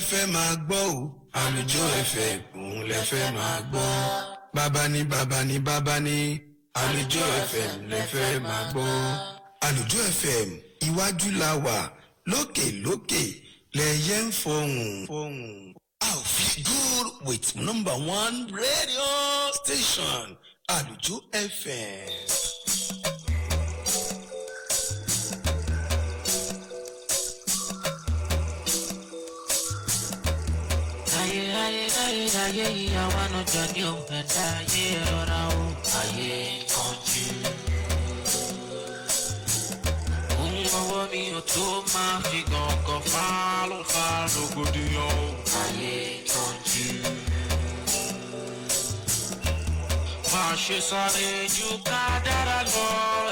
fẹ́ máa gbọ́ o. Àlùjọ FM òun lẹ fẹ́ máa gbọ́. Bàbá ni bàbá ni bàbá ni, Àlùjọ FM lẹ fẹ́ máa gbọ́. Àlùjọ FM, iwájú la wà, lókè lókè lẹyẹ ń fọhùn. A ò fi good with number one radio station, Àlùjọ FM. Ayé, ayé, ayé, ayé, ìyàwó ànájọ ní òun ẹ̀dá ayé rọra o. Ayé kánjú. Ohun ọwọ́ mi ò tó máa fi gàngàn fá ló fa rògbòdìyàn o. Ayé kánjú. Máa ṣe sáré ju ká dára lọ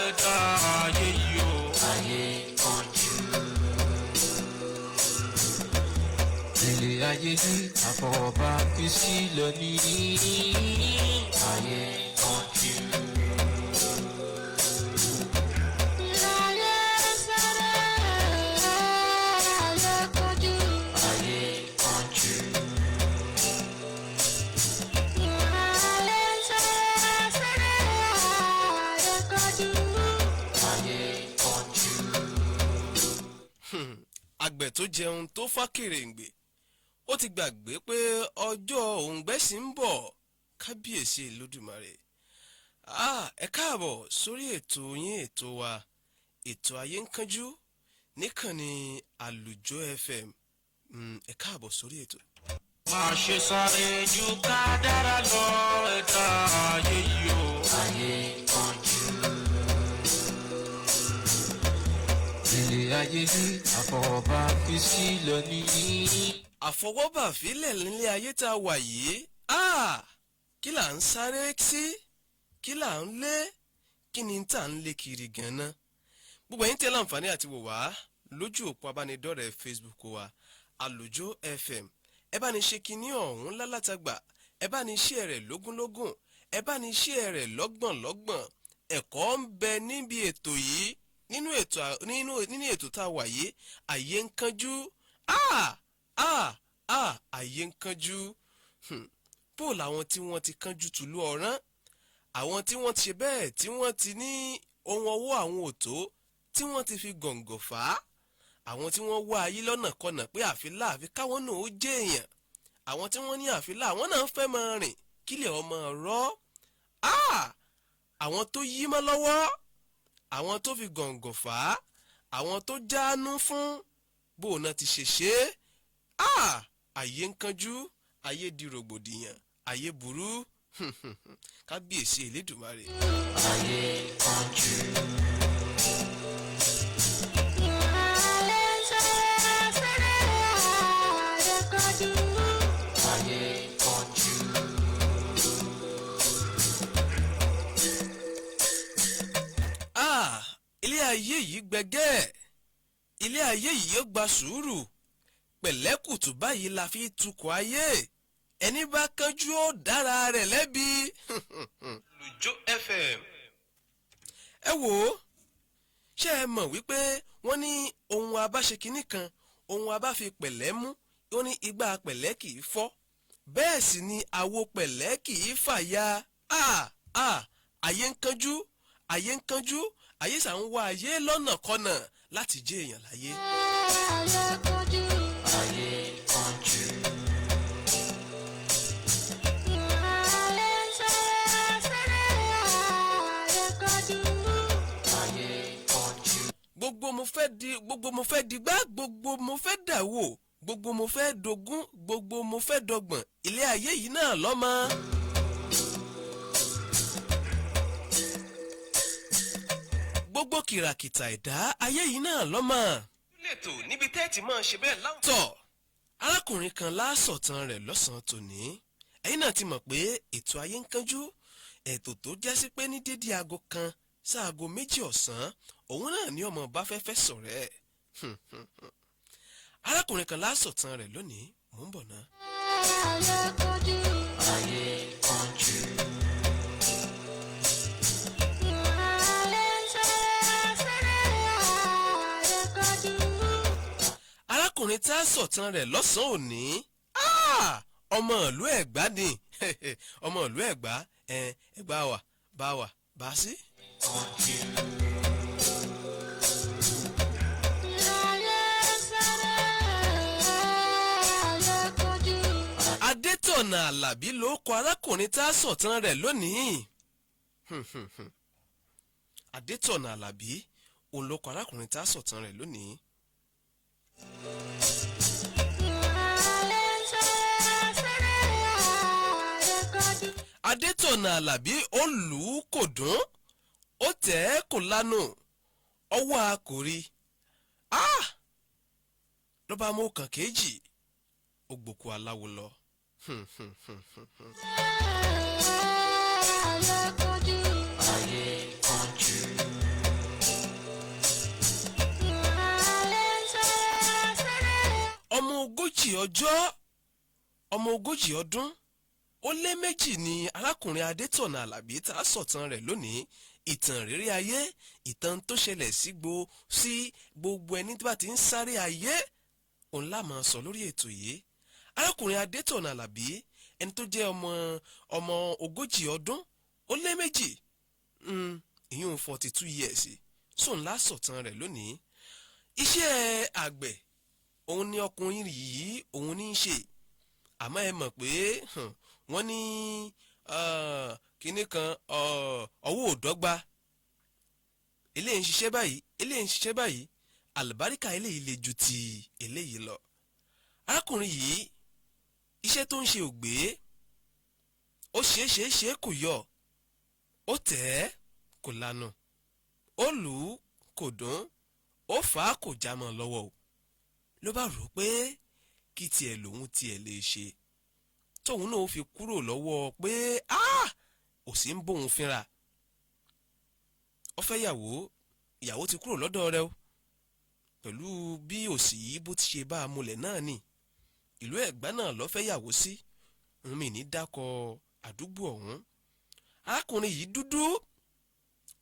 ẹ̀dá ayé yìí o. Ayé kánjú. Ilé ayé yìí àfọwọ́bá fi sílẹ̀ ní ayé kánjú. Ayé sáré, ayé kánjú. Ayé kánjú. Ayé sáré, sáré, ayé kánjú. Ayé kánjú. Àgbẹ̀ tó jẹun tó fá kèrèǹgbè, ó ti gbàgbé pé ọjọ́ òǹgbẹ sì ń bọ̀. Kábíyèsí Olódùmarè! Ah, ẹ káàbọ̀ sórí ètò yín, ètò wa, ètò Ayé ń Kánjú níkànnì Àlùjọ FM. Ẹ káàbọ̀ sórí ètò. Máa ṣe sáré ju ká dára lọ ẹ̀dá ayé yìí o. Ayé kánjú. Ilé ayé yìí àfọwọ́bá fi sílẹ̀ ní. Àfọwọ́bà fílẹ̀ nílé ayé tá a wà yìí. Ah, kí là ń sáré sí? Kí là ń lé? Kí ni tá à ń lé kiri gan-an? Gbogbo ẹ̀yin tẹ́ láǹfààní àti wò wá lójú òpó abánidọ́rẹ̀ẹ́ Facebook wa, Àlùjọ FM, ẹ bá ní ṣe kinní ọ̀hún lálátàgbà, ẹ bá ní ṣe rẹ̀ lógúnlógún, ẹ bá ní ṣe rẹ̀ lọ́gbọ̀nlọ́gbọ̀n. Ẹ̀kọ́ ń bẹ níbi ètò yìí, nínú ètò tá a wà yìí. Ayé ń kánjú. Ah, ah, ah, ayé ń kánjú. Bó làwọn tí wọ́n ti kánjú tùlú ọ̀rán, àwọn tí wọ́n ti ṣe bẹ́ẹ̀, tí wọ́n ti ní ohun ọwọ́ àwọn ò tó, tí wọ́n ti fi gọ̀ǹgọ̀ fà á, àwọn tí wọ́n wá ayé lọ́nà kọnà pé àfi láàfi káwọn náà ó jẹ́ èèyàn, àwọn tí wọ́n ní àfi láwọn náà fẹ́ máa rìn kílẹ̀ ọmọ rọ́. Ah! Àwọn tó yí mọ́ lọ́wọ́, àwọn tó fi gọ̀ǹgọ̀ fà á, àwọn tó jáánú fún bóun náà ti ṣe ṣe é. Ah! Ayé ń kánjú, ayé di rògbòdìyàn, ayé burú. Kábíyèsí Elédùmarè! Ayé kánjú. Ayé sáré, sáré, ayé kánjú. Ayé kánjú. Ah, ilé ayé yìí gbẹgẹ́, ilé ayé yìí ó gba sùúrù. Pẹ̀lẹ́kùtù báyìí la fi tukọ̀ ayé. Ẹni bá kánjú ó dára rẹ̀ lẹ́bi. Àlùjọ FM. Ẹ wò ó, ṣé ẹ mọ̀ wípé wọ́n ní ohun abáṣe kinní kan, ohun abáfi pẹ̀lẹ́ mú, wọ́n ní igbá pẹ̀lẹ́ kì í fọ́, bẹ́ẹ̀ sì ni àwo pẹ̀lẹ́ kì í fàya. Ah, ah, ayé ń kánjú, ayé ń kánjú, ayé sà ń wá ayé lọ́nà kọ́nà láti jẹ́ èèyàn láyé. Ayé kánjú. Ayé kánjú. Ayé sáré, sáré, ayé kánjú. Ayé kánjú. Gbogbo mo fẹ́ di, gbogbo mo fẹ́ digbá, gbogbo mo fẹ́ dàwó, gbogbo mo fẹ́ dogún, gbogbo mo fẹ́ dọgbọ̀n, ilé ayé yìí náà lọ́mọ. Gbogbo kìràkìtà ẹ̀dá ayé yìí náà lọ́mọ. Lẹ́tọ̀ níbi tẹ́ẹ̀tì máa ṣe bẹ́ẹ̀ láwọn. Tọ́ arákùnrin kan lásọ̀tàn rẹ̀ lọ́sàn-án tòní. Ẹ̀yin náà ti mọ̀ pé ètò Ayé ń Kánjú, ètò tó jásí pé ní dédé aago 1 sáago 2 ọ̀sán, òun náà ní ọmọ bá fẹ́fẹ́ sọ̀rẹ́ ẹ̀. Arákùnrin kan lásọ̀tàn rẹ̀ lónìí. Mò ń bọ̀ náà. Ayé kánjú. Ayé kánjú. Ayé sáré, sáré, ayé kánjú. Arákùnrin tá a sọ̀tàn rẹ̀ lọ́sàn-án òní, ọmọ ìlú Ẹ̀gbá ni, ọmọ ìlú Ẹ̀gbá, Ẹ̀gbá wà bá wà bá sí. Adétọ̀nà Àlàbí ló kọ arákùnrin tá a sọ̀tàn rẹ̀ lónìí. Adétọ̀nà Àlàbí òun ló kọ arákùnrin tá a sọ̀tàn rẹ̀ lónìí. Adétọ̀nà Àlàbí ó lù ú kò dún, ó tẹ̀ ẹ́ kò lánù, ọwọ́ a kò rí. Ah! Ló bá mú kàn kéjì, ó gbòkú aláwo lọ. Ọmọ 40 ọjọ́, ọmọ 40 ọdún ó lé méjì ni arákùnrin Adétọ̀nà Àlàbí tá a sọ̀tàn rẹ̀ lónìí. Ìtàn rírí ayé, ìtàn tó ṣẹlẹ̀ sí gbogbo ẹni tó bá ti ń sáré ayé, òun la máa sọ lórí ètò yìí. Arákùnrin Adétọ̀nà Àlàbí, ẹni tó jẹ́ ọmọ 40 ọdún ó lé méjì, ìyún 42 years, sóun la sọ̀tàn rẹ̀ lónìí. Iṣẹ́ àgbẹ̀ òun ni ọkùnrin yìí òun ní í ṣe. Àmọ́ ẹ mọ̀ pé wọ́n ní kinní kan, ọwọ́ ò dọ́gba. Eléyìí ń ṣiṣẹ́ báyìí, eléyìí ń ṣiṣẹ́ báyìí, àlùbáríkà eléyìí le ju ti eléyìí lọ. Arákùnrin yìí, iṣẹ́ tó ń ṣe ò gbé, ó ṣe é ṣe é ṣe kò yọ, ó tẹ̀ ẹ́ kò lanu, ó lù ú kò dún, ó fà á kò já mọ́ lọ́wọ́ o. Ló bá rò ó pé kí tiẹ̀ lòun tiẹ̀ lè ṣe tóun náà fi kúrò lọ́wọ́ pé òsì ń bóun fínra. Ó fẹ́ yàwó, ìyàwó ti kúrò lọ́dọ̀ rẹ̀ o, pẹ̀lú bí òsì yìí bó ti ṣe bá a múlẹ̀ náà ni. Ìlú Ẹ̀gbá náà ló fẹ́ yàwó sí, mi ní dákọ̀ àdúgbò ọ̀hún. Arákùnrin yìí dúdú,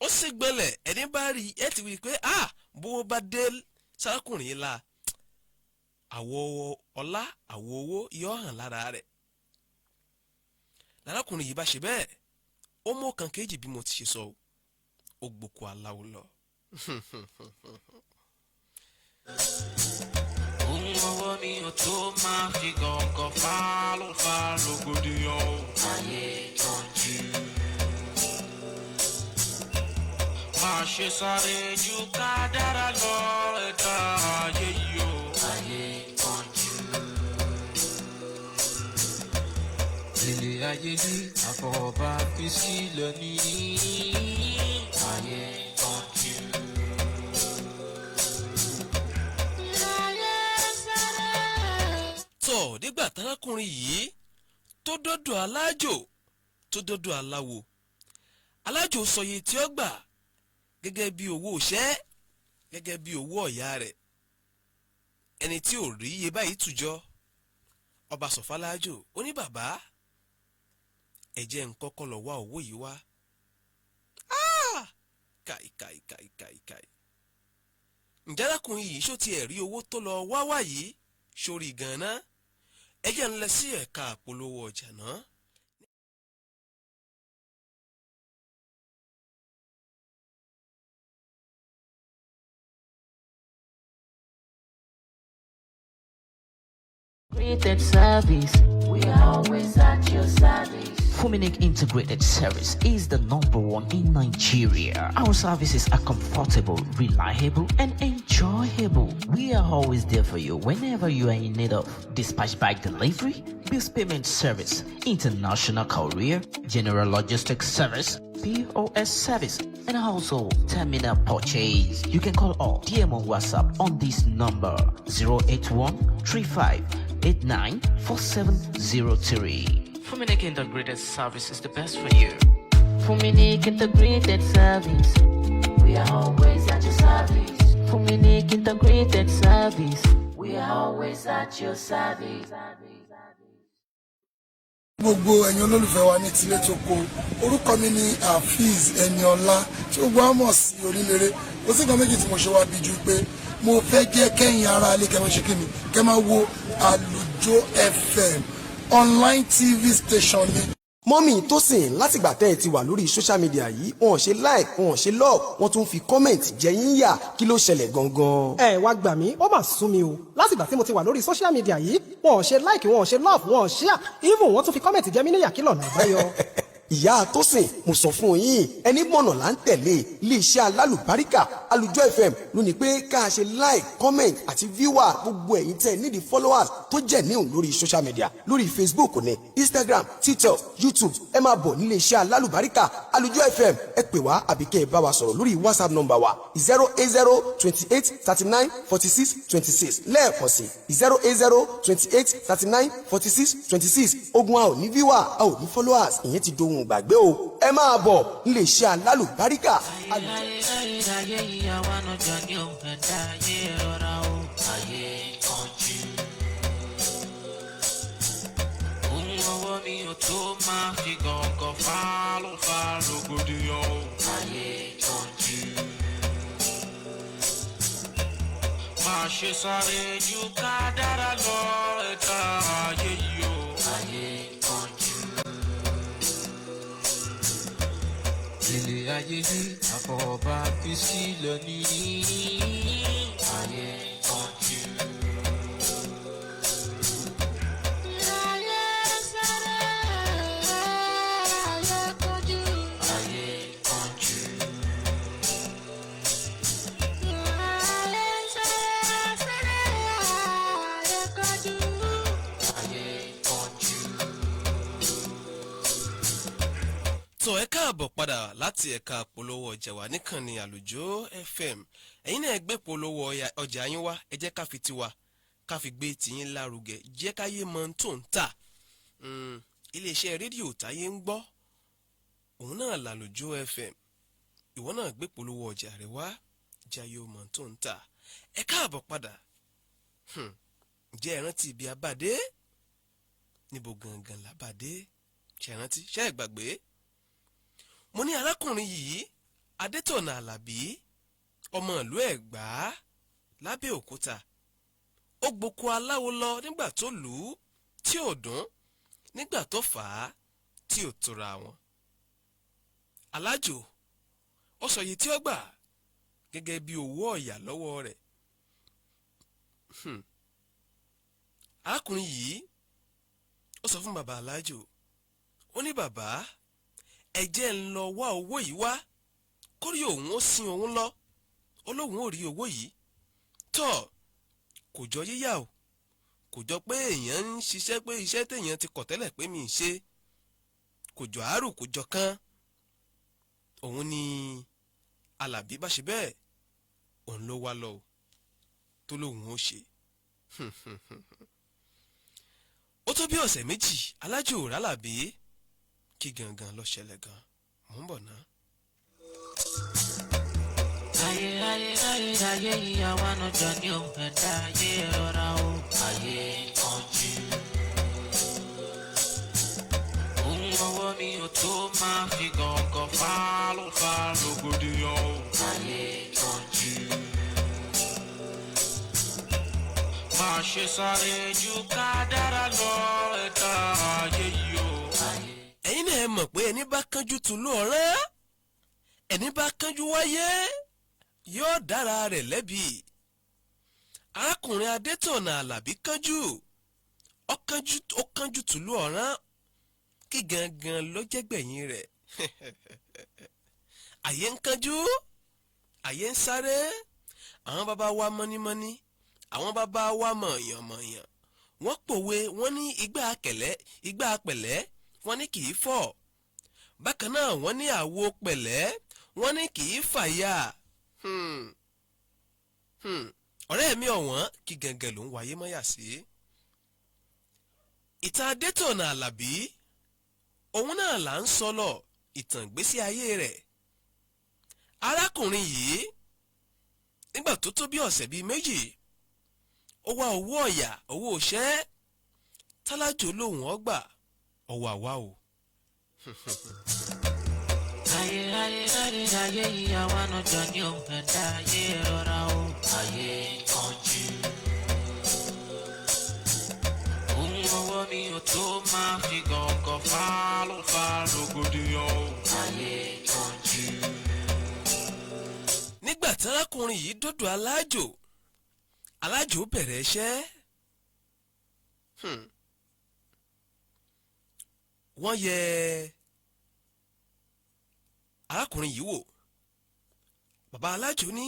ó sì gbẹlẹ̀, ẹni bá rí ẹ ti wí pé bó bá dé sárákùnrin yìí la, àwọ̀ ọlá àwọ̀ owó yóò hàn lára rẹ̀. Lárákùnrin yìí bá ṣe bẹ́ẹ̀, ó mú ọ̀kan kejì bí mo ti ṣe sọ, ó gbòkó aláwo lọ. Ohun ọwọ́ mi ò tó máa fi gọ̀ǹgọ̀ fá ló fa rògbòdìyàn o. Ayé tọ́jú. Máa ṣe sáré ju ká dára lọ ẹ̀dá ayé yìí o. Ayé tọ́jú. Ilé ayé ní àfọwọ́bá fi sílẹ̀ ní. Ayé tọ́jú. Tọ̀ nígbà tárákùnrin yìí tó dọ́dọ̀ alájò, tó dọ́dọ̀ aláwo, alájò sọ iye tí ó gbà gẹ́gẹ́ bí owó iṣẹ́, gẹ́gẹ́ bí owó ọ̀yà rẹ̀. Ẹni tí ò rí iye báyìí tùjọ, ọba sọ̀fálájò ó ní, bàbá, ẹ jẹ́ n kọ́kọ́ lọ wá owó yìí wá. Kàì kàì kàì kàì kàì. Ǹjẹ́ arákùnrin yìí ṣó tiẹ̀ rí owó tó lọ wá wá yìí sórí gan-an? Ẹ jẹ́ ń lọ sí ẹ̀ka àpolówó ọjà náà. Integrated Service. We are always at your service. Fuminic Integrated Service is the number one in Nigeria. Our services are comfortable, reliable, and enjoyable. We are always there for you whenever you are in need of dispatch bike delivery, bills payment service, international courier, general logistics service, POS service, and also terminal purchase. You can call or DM on WhatsApp on this number 081 35 89 4703. Fuminic Integrated Service is the best for you. Fuminic Integrated Service. We are always at your service. Fuminic Integrated Service. We are always at your service. Gbogbo ẹ̀yin olólùfẹ́ wa ní tilé tó ko, orúkọ mi ni Afeez Ẹniọlá tí gbogbo wa mọ̀ sí Oníléré. Kò sí nǹkan méjì tí mo ṣe wá bí ju pé Mo fẹ́ jẹ́ kẹ́yìn ara ilé kẹ́ máa ṣe kíni, kẹ́ máa wo Àlùjọ FM online TV station ni. Mummy Tósìn, látìgbà tẹ́ ẹ ti wà lórí social media yìí, wọn ò ṣe like, wọn ò ṣe love, wọ́n tún fi comment jẹ yín yà. Kí ló ṣẹlẹ̀ gangan? Ẹ wá gbà mí, ó mà sún mi o. Látìgbà tí mo ti wà lórí social media yìí, wọn ò ṣe like, wọn ò ṣe love, wọn ò share, even wọ́n tún fi comment jẹ mí níyà. Kí lọ̀nà àbáyọ? Ìyá Tósìn, mo sọ fún yín, ẹni mọ̀nà là ń tẹ̀lé. Iléeṣẹ́ alálùbáríkà Àlùjọ FM ló ní pé ká ṣe like, comment àti viewer. Gbogbo ẹ̀yin tẹ́ nídìí followers tó jẹ́ níhùn lórí social media, lórí Facebook ní Instagram, TikTok, YouTube, ẹ máa bọ̀ nílé iṣẹ́ alálùbáríkà Àlùjọ FM. Ẹ pè wá àbí kẹ́ ẹ bá wa sọ̀rọ̀ lórí WhatsApp number wa, 08028394626. Lẹ́ẹ̀kan sí, 08028394626. Ogun a ò ní viewer, a ò ní followers, ìyẹn ti dohun ìgbàgbé o. Ẹ máa bọ̀ nílé iṣẹ́ alálùbáríkà. Ayé ayé ìyàwó ànájọ ní òun ẹ̀dá ayé rọra o. Ayé kánjú. Ohun ọwọ́ mi ò tó máa fi gàngàn fá ló ń fa rògbòdìyàn o. Ayé kánjú. Máa ṣe sáré ju ká dára lọ, ẹ̀dá ayé yìí o. Ayé kánjú. Ilé ayé yìí àfọwọ́bá fi sílẹ̀ ní. Ayé kánjú. Ayé sáré, ayé kánjú. Ayé kánjú. Ayé sáré, sáré, ayé kánjú. Ayé kánjú. Tó ẹ káàbọ̀ padà láti ẹ̀ka polówó ọjà wa níkànnì Àlùjọ FM. Ẹ̀yin náà gbé polówó ọjà yín wá, ẹ jẹ́ ká fi tiwa ká fi gbé tiyín lárugẹ, jẹ́ káyé mọ ohun tó ń tà. Iléeṣẹ́ rédíò táyé ń gbọ́ òun náà làlùjọ FM. Ìwọ náà gbé polówó ọjà rẹ wá, jẹ́ ayé mọ ohun tó ń tà. Ẹ káàbọ̀ padà. Ǹjẹ́ ẹ rántí ibi abàdé? Níbo gangan làbàdé? Ṣé ẹ rántí? Ṣé ẹ gbàgbé? Mo ní arákùnrin yìí, Adétọ̀nà Àlàbí, ọmọ ìlú Ẹ̀gbá lábẹ́òkúta, ó gboko aláwo lọ nígbà tó lù ú tí ò dùn, nígbà tó fà á tí ò tóra wọn. Alájò ó sọ iye tí ó gbà gẹ́gẹ́ bí owó ọ̀yà lọ́wọ́ rẹ̀. Arákùnrin yìí ó sọ fún bàbá alájò, ó ní, "Bàbá, ẹ jẹ́ ń lọ wá owó yìí wá kórí òun ó sin òun lọ." Ó lóun ò rí owó yìí tọ́. Kò jọ yíyà o, kò jọ pé èèyàn ń ṣiṣẹ́, pé iṣẹ́ téèyàn ti kọ̀ tẹ́lẹ̀ pé mi ń ṣe, kò jọ àárò, kò jọ kán. Òun ni Alábí bá ṣe bẹ́ẹ̀, òun ló wá lọ o tó lóun ó ṣe. Ó tó bí ọ̀sẹ̀ 2, alájò rálàbí. Kí gangan ló ṣẹlẹ̀ gan? Mò ń bọ̀ ná. Ayé ayé ayé ayé ìyàwó ànájọ ní òun ẹ̀dá ayé rọra o. Ayé kánjú. Ohun ọwọ́ mi ò tó máa fi gàngàn fá ló ń fa rògbòdìyàn o. Ayé kánjú. Máa ṣe sáré ju ká dára lọ, ẹ̀dá ayé yìí o. Ẹ̀yin náà ẹ mọ̀ pé ẹni bá kánjú tùlú ọ̀rẹ́, ẹni bá kánjú wáyé yóò dára rẹ̀ lẹ́bi. Arákùnrin Adétọ̀nà Àlàbí kánjú, ó kánjú, ó kánjú tùlú ọ̀rán. Kí gangan ló jẹ́ gbẹ̀yìn rẹ̀? Àyè ń kánjú, àyè ń sáré. Àwọn bàbá wa mọ́nímọ́ní, àwọn bàbá wa mọ̀yànmọ̀yàn, wọ́n pòwe, wọ́n ní igbá kẹ̀lẹ́, igbá pẹ̀lẹ́, wọ́n ní kì í fọ́. Bákan náà wọ́n ní àwo pẹ̀lẹ́, wọ́n ní kì í fàya. Ọ̀rẹ́ mi ọ̀wọ́n, kí gangan ló ń wáyé mọ́yà sí? Ìtàn Adétọ̀nà Àlàbí òun náà là ń sọ lọ, ìtàn ìgbésí ayé rẹ̀. Arákùnrin yìí, nígbà tó tó bí ọ̀sẹ̀ bíi 2, ó wá owó ọ̀yà, owó iṣẹ́ tálájò lòun ọgbà ọwọ́ àwa o. Ayé ayé ayé ayé ìyàwó ànájọ ní òun ẹ̀dá ayé rọra o. Ayé máa fi gọ̀ǹgọ̀ fà ló fa rògbòdìyàn o. Ayé kánjú. Nígbà tí arákùnrin yìí dọ́dọ̀ alájò, alájò bẹ̀rẹ̀ iṣẹ́. Wọ́n yẹ arákùnrin yìí wò. Bàbá alájò ní,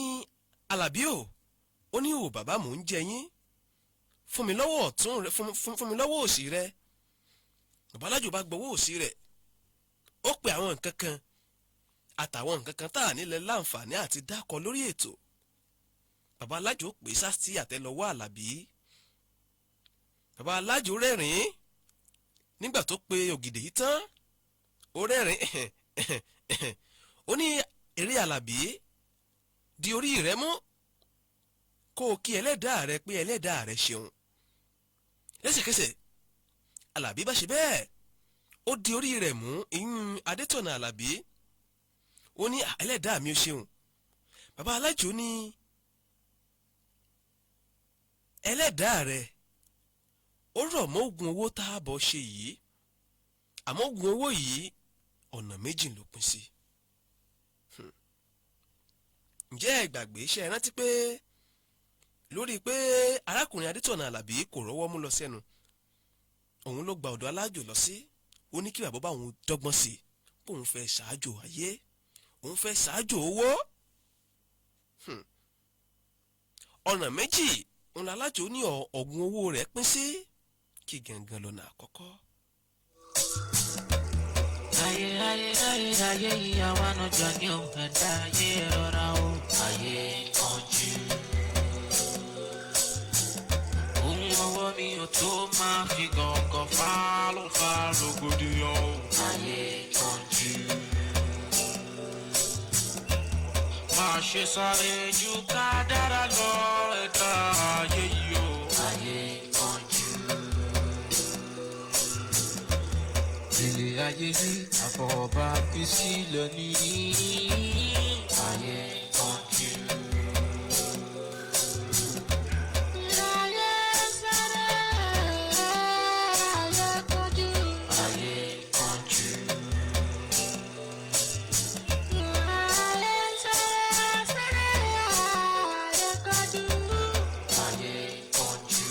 "Alábí o." Ó ní, "O bàbá, mò ń jẹ yín. Fún mi lọ́wọ́ ọ̀tún rẹ, fún mi lọ́wọ́ òsì rẹ." Bàbá alájò bá gbọ́wọ́ òsì rẹ̀, ó pe àwọn nǹkan kan àtàwọn nǹkan kan tá à nílẹ̀ láǹfààní àti dákọ lórí ètò. Bàbá alájò pè sásì àtẹlọwọ́ Àlàbí. Bàbá alájò rẹ́rìn-ín nígbà tó pe ògìdè yìí tán. Ó rẹ́rìn-ín, ó ní, "Eré Àlàbí, di orí rẹ mú, kó o kí ẹlẹ́dàá rẹ pé ẹlẹ́dàá rẹ ṣeun." Lẹ́sẹ̀kẹsẹ̀ Àlàbí bá ṣe bẹ́ẹ̀, ó di orí rẹ̀ mú. Ìyún Adétọ̀nà Àlàbí, ó ní, "Ẹlẹ́dàá mi, ó ṣeun." Bàbá alájò ní, "Ẹlẹ́dàá rẹ̀ ó rọ̀ mọ́ oògùn owó tá a bọ̀ ṣe yìí, àmọ́ oògùn owó yìí, ọ̀nà méjì ló pín sí." Ǹjẹ́ ẹ gbàgbé? Ṣe é rántí pé lórí pé arákùnrin Adétọ̀nà Àlàbí kò rọ́wọ́ mú lọ sẹ́nu, òun ló gba ọ̀dọ̀ alájò lọ sí. Ó ní kí bàbá bá òun dọ́gbọ́n sí i, kóun fẹ́ ṣáájò ayé, òun fẹ́ ṣáájò owó. Ọ̀nà méjì òun alájò ní ọ̀gùn owó rẹ̀ pín sí. Kí gangan lọ́nà àkọ́kọ́? Ayé, ayé, ayé, ayé ìyàwó ànájà ni ó, ẹ̀dá ayé rọra o. Ayé kánjú. Ohun ọwọ́ mi ò tó máa fi gọ̀ǹgọ̀ fà ló fa rògbòdìyàn o. Ayé kánjú. Máa ṣe sáré ju ká dára lọ, ẹ̀dá ayé yìí o. Ayé kánjú. Ilé ayé yìí, àfọwọ́bá fi sílẹ̀ ní. Ayé kánjú. Ayé sáré, ayé kánjú. Ayé kánjú. Ayé sáré, sáré, ayé kánjú. Ayé kánjú.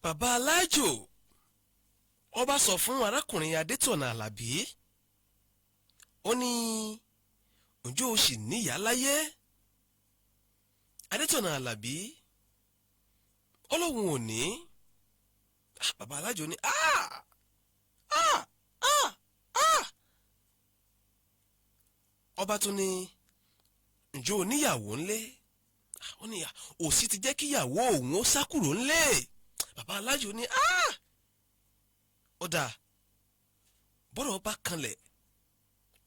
Bàbá alájò ọba sọ fún arákùnrin Adétọ̀nà Àlàbí, ó ní, "Ǹjẹ́ o sì níyàá láyé?" Adétọ̀nà Àlàbí ó lóun ò ní. Ah, bàbá alájò ní, "Ah ah ah ah." Ọba tún ní, "Ǹjẹ́ o níyàwó ńlé?" Ah, ó ní òsì ti jẹ́ kíyàwó òun ó sá kúrò ńlé. Bàbá alájò ní, "Ah, ó dáa, bọ́rọ̀ bá kanlẹ̀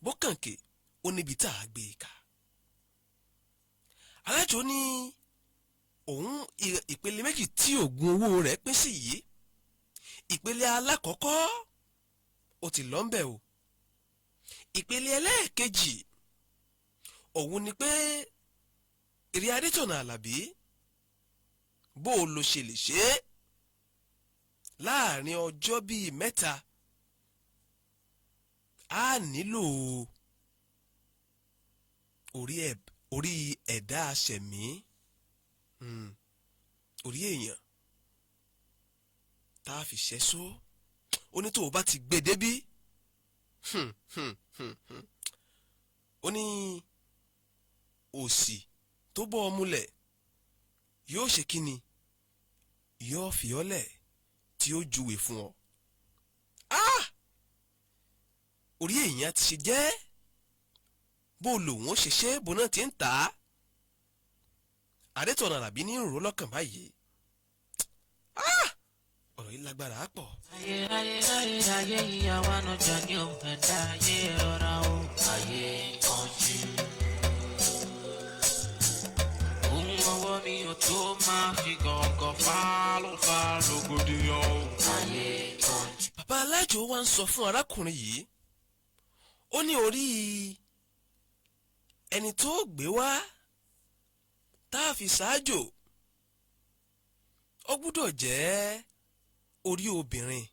bó kànkè, ó níbi tá a gbé e kà." Alájò ní òun ìpele méjì tí oògùn owó rẹ̀ pín sí yìí, ìpele alákọ̀ọ́kọ́ ó ti lọ ń bẹ̀ o. Ìpele ẹlẹ́ẹ̀kejì òun ni pé èrè Adétọ̀nà Àlàbí, bó o lo ṣe lè ṣe é láàrin ọjọ́ bíi 3, a nílò orí ẹ̀dá aṣẹ̀mí, orí èèyàn tá a fi ṣẹ́só. Ó ní tó o bá ti gbé débí, ó ní òṣì tó bọ́ ọ múlẹ̀ yóò ṣe kí ni, yóò fi ọ́ lẹ̀ tí ó júwe fún ọ. Ah! Orí èèyàn ti ṣe jẹ́, bó lòun ó ṣe ṣe, bó náà ti ń tà á. Adétọ̀nà Àlàbí ní ìrò lọ́kàn báyìí. Ah! Ọ̀rọ̀ yìí lágbára á pọ̀. Ayé, ayé, ayé, ayé ìyàwó ànájà ni ó, ẹ̀dá ayé rọra o. Ayé kánjú. Ohun ọwọ́ mi ò tó máa fi gọ̀ǹgọ̀ fà ló fa rògbòdìyàn o. Ayé kánjú. Bàbá alájò wa ń sọ fún arákùnrin yìí, ó ní orí ẹni tó gbé wá tá a fi ṣáájò, ó gbúdọ̀ jẹ́ orí obìnrin.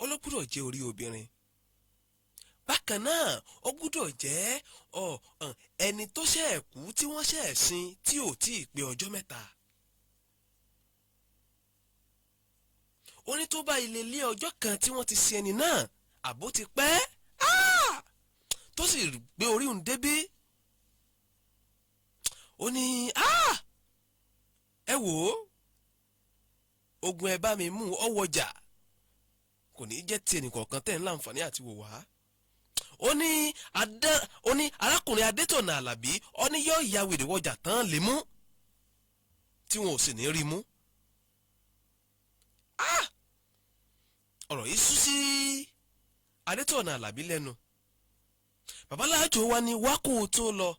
Ó ló gbúdọ̀ jẹ́ orí obìnrin. Bákan náà, ó gbúdọ̀ jẹ́ ẹni tó ṣẹ̀ kú tí wọ́n ṣẹ̀ sin tí ò tí ì pé ọjọ́ 3. Ó ní tó bá ilé lé ọjọ́ kan tí wọ́n ti sin ẹni náà, àbó ti pẹ́ tó sì gbé orí òun débí. Ó ní ẹ wò ó, ogun ẹ bá mi mú ọ wọjà, kò ní jẹ́ ti ẹnìkọ̀ọ̀kan tẹ̀ ń láǹfààní àti wò wá. Ó ní arákùnrin Adétọ̀nà Àlàbí, ó ní yóò ya wèrè wọjà tán lè mú tí wọn ò sì ní rí mú. Ọ̀rọ̀ yìí sú sí Adétọ̀nà Àlàbí lẹ́nu. Babaláàjò wa ni wákò tó lọ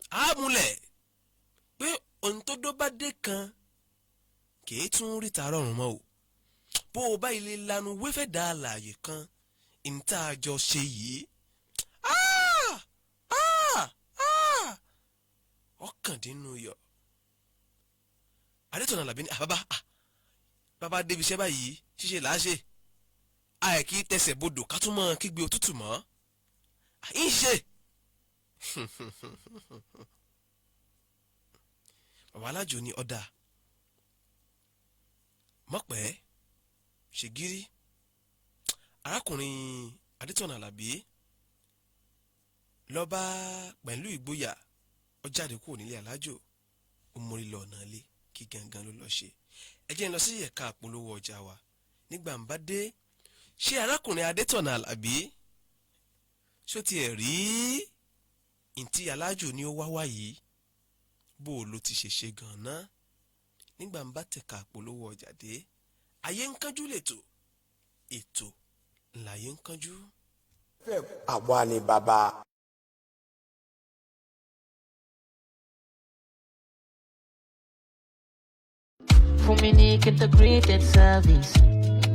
àmúlẹ̀ pé ohun tó dó bá dé kan kì í tún ríta rọrùn mọ́ o. Bó o bá ilé lanu wéfẹ́ dá àlàyé kan ìta àjọ ṣe yìí, ọkàndínú yọ. Adétọ̀nà Àlàbí ní bàbá bàbá débi iṣẹ́ báyìí, ṣíṣe là á ṣe, àìkí tẹsẹ̀ bodò ká tún mọ́ kígbe òtútù mọ́ ń ṣe. Bàbá alájò ní ọ̀dà mọ̀pẹ́ ṣègírí. Arákùnrin Adétọ̀nà Àlàbí ló bá pẹ̀lú ìgboyà ó jáde kúrò nílé alájò, ó mórí lọ ọ̀nà ilé kí gangan ló lọ ṣe. Ẹ jẹ́ n lọ sí ẹ̀ka àpolówó ọjà wa. Nígbà ń bá dé, ṣé arákùnrin Adétọ̀nà Àlàbí ṣó tiẹ̀ rí ntí alájò ni ó wá wá yìí, bó o ló ti ṣe ṣe gan-an? Nígbà ń bá tẹ̀ka àpolówó ọjà dé, ayé ń kánjú lètò, ètò láyé ń kánjú. Àwa ni bàbá. Fuminique Integrated Service.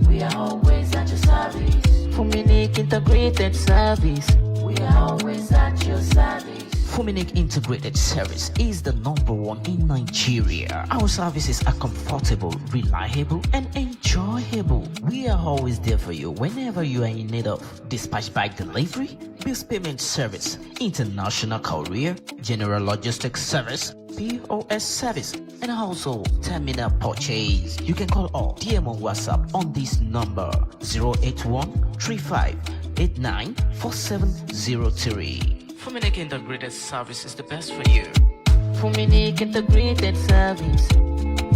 We are always at your service. Fuminique Integrated Service. We are always at your service. Fuminic Integrated Service is the number one in Nigeria. Our services are comfortable, reliable, and enjoyable. We are always there for you whenever you are in need of dispatch bike delivery, bills payment service, international courier, general logistics service, POS service, and also terminal purchase. You can call or DM on WhatsApp on this number 081 35 89 4703. Fuminic Integrated Service is the best for you. Fuminique Integrated Service.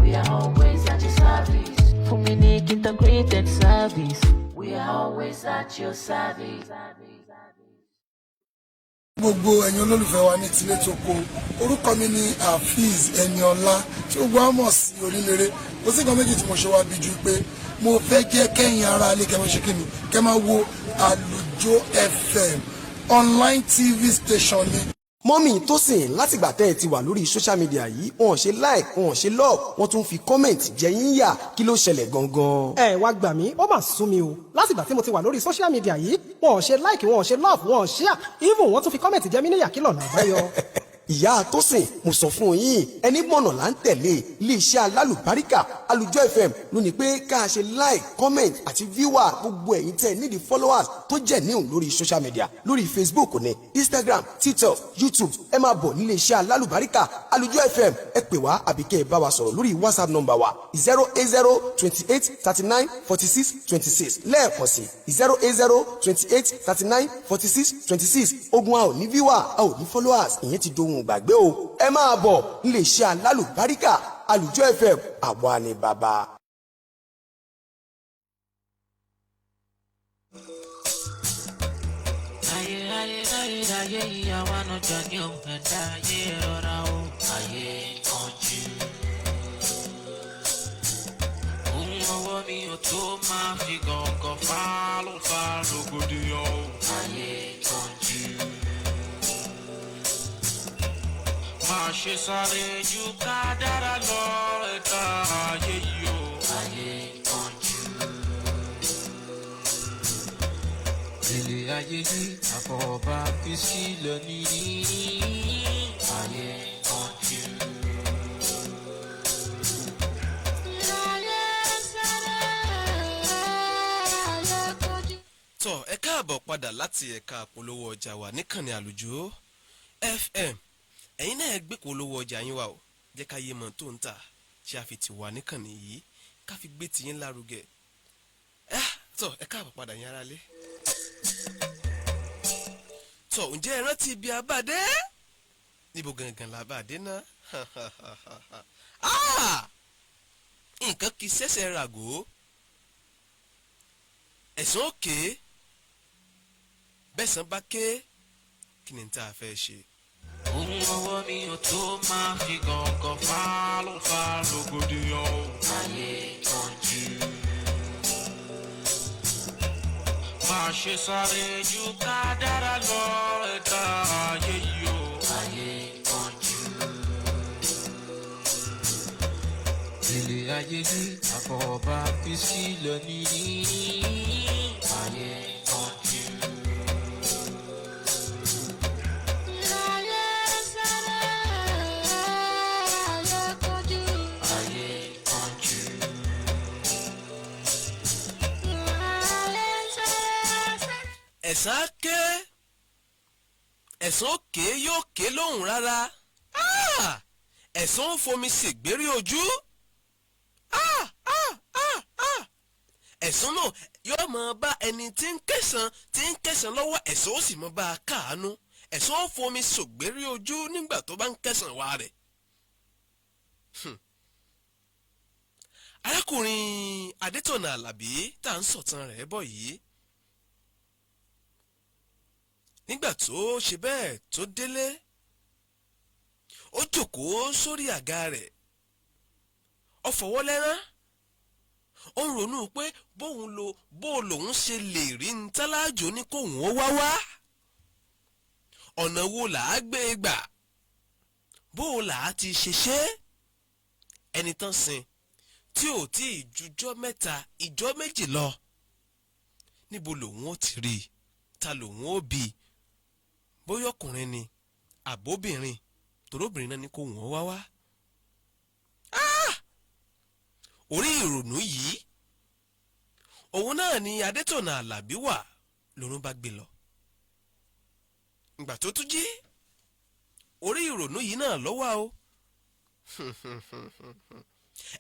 We are always at your service. Fuminique Integrated Service. We are always at your service. Gbogbo ẹ̀yin olólùfẹ́ wa ní tilé tó ko, orúkọ mi ni Afeez Ẹniọlá tí gbogbo wa mọ̀ sí Oníléré. Kò sí nǹkan méjì tí mo ṣe wá bí ju pé mo fẹ́ jẹ́ kẹ́yìn ara ilé kẹ́ máa ṣe kíni, kẹ́ máa wo Àlùjọ FM online TV station ni. Mummy Tósìn, látìgbà tẹ́ ẹ ti wà lórí social media yìí, wọn ò ṣe like, wọn ò ṣe love, wọ́n tún fi comment jẹ yín yà. Kí ló ṣẹlẹ̀ gangan? Ẹ wá gbà mí, ó mà sún mi o. Látìgbà tí mo ti wà lórí social media yìí, wọn ò ṣe like, wọn ò ṣe love, wọn ò share, even wọ́n tún fi comment jẹ mí níyà. Kí lọ̀nà àbáyọ? Ìyá Tósìn, mo sọ fún yín, ẹni mọ̀nà là ń tẹ̀lé. Iléeṣẹ́ alálùbáríkà Àlùjọ FM ló ní pé ká ṣe like, comment àti viewer. Gbogbo ẹ̀yin tẹ́ nídìí followers tó jẹ́ níhùn lórí social media, lórí Facebook ní Instagram, TikTok, YouTube, ẹ máa bọ̀ nílé iṣẹ́ alálùbáríkà Àlùjọ FM. Ẹ pè wá àbí kẹ́ ẹ bá wa sọ̀rọ̀ lórí WhatsApp number wa 08028394626. Lẹ́ẹ̀kan sí, 08028394626. Ogun a ò ní viewer, a ò ní followers, ìyẹn ti dohun gbàgbé o. Ẹ máa bọ̀ nílé iṣẹ́ alálùbáríkà Àlùjọ FM. Àwa ni bàbá. Ayé, ayé, ayé, ayé, ìyàwó ànájà ní òun ẹ̀dá ayé rọra o. Ayé kánjú. Ohun ọwọ́ mi ò tó máa fi gàngàn fá ló fa rògbòdìyàn o. Ayé kánjú. Máa ṣe sáré ju ká dára lọ ẹ̀dá ayé yìí o. Ayé kánjú. Ilé ayé yìí àfọwọ́bá fi sílẹ̀ ní. Ayé kánjú. Káàbọ̀ padà láti ẹ̀ka àpolówó ọjà wa níkànnì Àlùjọ FM. Ẹ̀yin náà gbé polówó ọjà yín wa o, jẹ́ ká yé mọ̀ tó ń tà tí a fi ti wà níkànnì yìí, ká fi gbé tiyín lárugẹ. Ẹ tọ́, ẹ káàbọ̀ padà yín aráalé. Tọ́, ǹjẹ́ ẹ rántí ibi abáde? Níbo gangan la bá dé náà? Ah! Nǹkan kì í ṣẹ̀ṣẹ̀ ràgó, ẹ̀sùn òkè bẹ́sàn bá ké, kí ni tá a fẹ́ ṣe? Ohun ọwọ́ mi ò tó máa fi gàngàn fá ló fa rògbòdìyàn o. Ayé kánjú. Máa ṣe sáré ju kádàrá lọ, ẹ̀dá ayé yìí o. Ayé kánjú. Ilé ayé yìí àfọwọ́bá fi sílẹ̀ ní. Ayé kánjú. Ayé sáré, ayé kánjú. Ayé kánjú. Ayé sáré, sáré. Ẹ̀sán á ké, ẹ̀sán òkè yóò ké lóhùn rárá. Ah! Ẹ̀sán ń fomi ṣègbérí ojú. Ah! Ah! Ah! Ah! Ẹ̀sán náà yóò máa bá ẹni tí ń kẹsàn lọ́wọ́, ẹ̀sán ó sì máa bá a káàánú. Ẹ̀sán ó fomi ṣògbérí ojú nígbà tó bá ń kẹsàn wá rẹ̀. Arákùnrin Adétọ̀nà Àlàbí tá à ń sọ̀tàn rẹ̀ bọ̀ yìí, nígbà tó ṣe bẹ́ẹ̀ tó délé, ó jókòó sórí àga rẹ̀, ó fọwọ́ lẹ́rán, ó ń ronú pé bóun lo bó lòun ṣe lè rí ní tálájò ní kóun ó wá wá, ọ̀nà wo là á gbé e gbà, bó là á ti ṣe ṣe ẹni tán sin tí ò tí ì jujọ́ 3 ìjọ́ 2 lọ, níbo lòun ó ti rí i, ta lòun ó bí i, bóyá ọkùnrin ni àbóbìnrin, tòróbìnrin náà ni kò wọ́n wá wá. Ah! Orí ìrònú yìí òun náà ni Adétọ̀nà Àlàbí wà lòun bá gbé lọ. Ìgbà tó tún jí, orí ìrònú yìí náà ló wà o.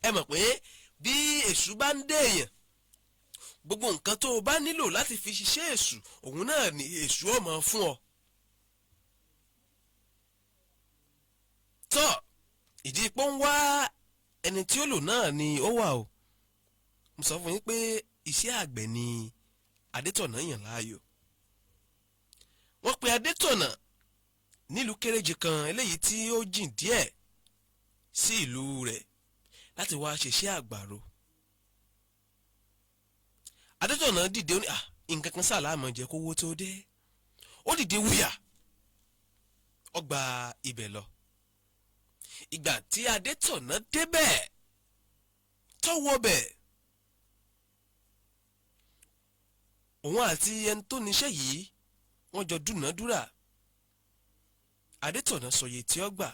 Ẹ mọ̀ pé bí èṣù bá ń dé èèyàn, gbogbo nǹkan tó o bá nílò láti fi ṣiṣẹ́ èṣù, òun náà ni èṣù ó máa fún ọ. Tọ́, ìdí pọ́n wá ẹni tí ó lò náà ni ó wà o. Mo sọ fún yín pé iṣẹ́ àgbẹ̀ ni Adétọ̀nà yàn láàyò. Wọ́n pe Adétọ̀nà nílùú kéréje kan eléyìí tí ó jìn díẹ̀ sí ìlú rẹ̀ láti wá ṣiṣẹ́ àgbàro. Adétọ̀nà dìde, ó ní, "Ah, nǹkan kan sáà láàmú jẹ́ kówó tó dé." Ó dìde wúyà, ó gba ibẹ̀ lọ. Ìgbà tí Adétọ̀nà débẹ̀, tọ́wọ́ bẹ̀, òun àti ẹni tó níṣẹ́ yìí wọ́n jọ dúnàádúrà. Adétọ̀nà sọ iye tí ó gbà,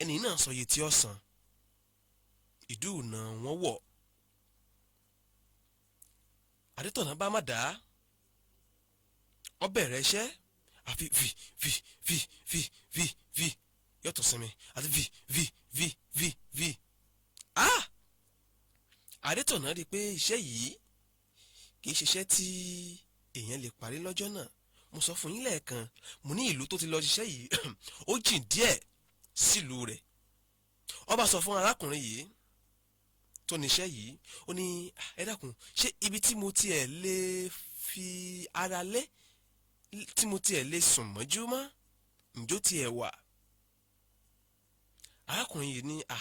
ẹni náà sọ iye tí ó san, ìdúnà wọn wọ̀. Adétọ̀nà bá má dá, ó bẹ̀rẹ̀ iṣẹ́, àfi vi vi vi vi vi vi, yóò tún sinmi, àti vi vi vi vi vi. Ah! Adétọ̀nà rí i pé iṣẹ́ yìí kì í ṣiṣẹ́ tí èèyàn lè parí lọ́jọ́ náà. Mo sọ fún yín lẹ́ẹ̀kan, mo ní ìlú tó ti lọ ṣiṣẹ́ yìí ó jìn díẹ̀ sílùú rẹ̀. Ó bá sọ fún arákùnrin yìí tó níṣẹ́ yìí, ó ní, "Ah, ẹ dákun, ṣé ibi tí mo tiẹ̀ lè fi ara lé, tí mo tiẹ̀ lè sùn mọ́jú mọ́, ǹjọ́ tiẹ̀ wà?" Arákùnrin yìí ní, "À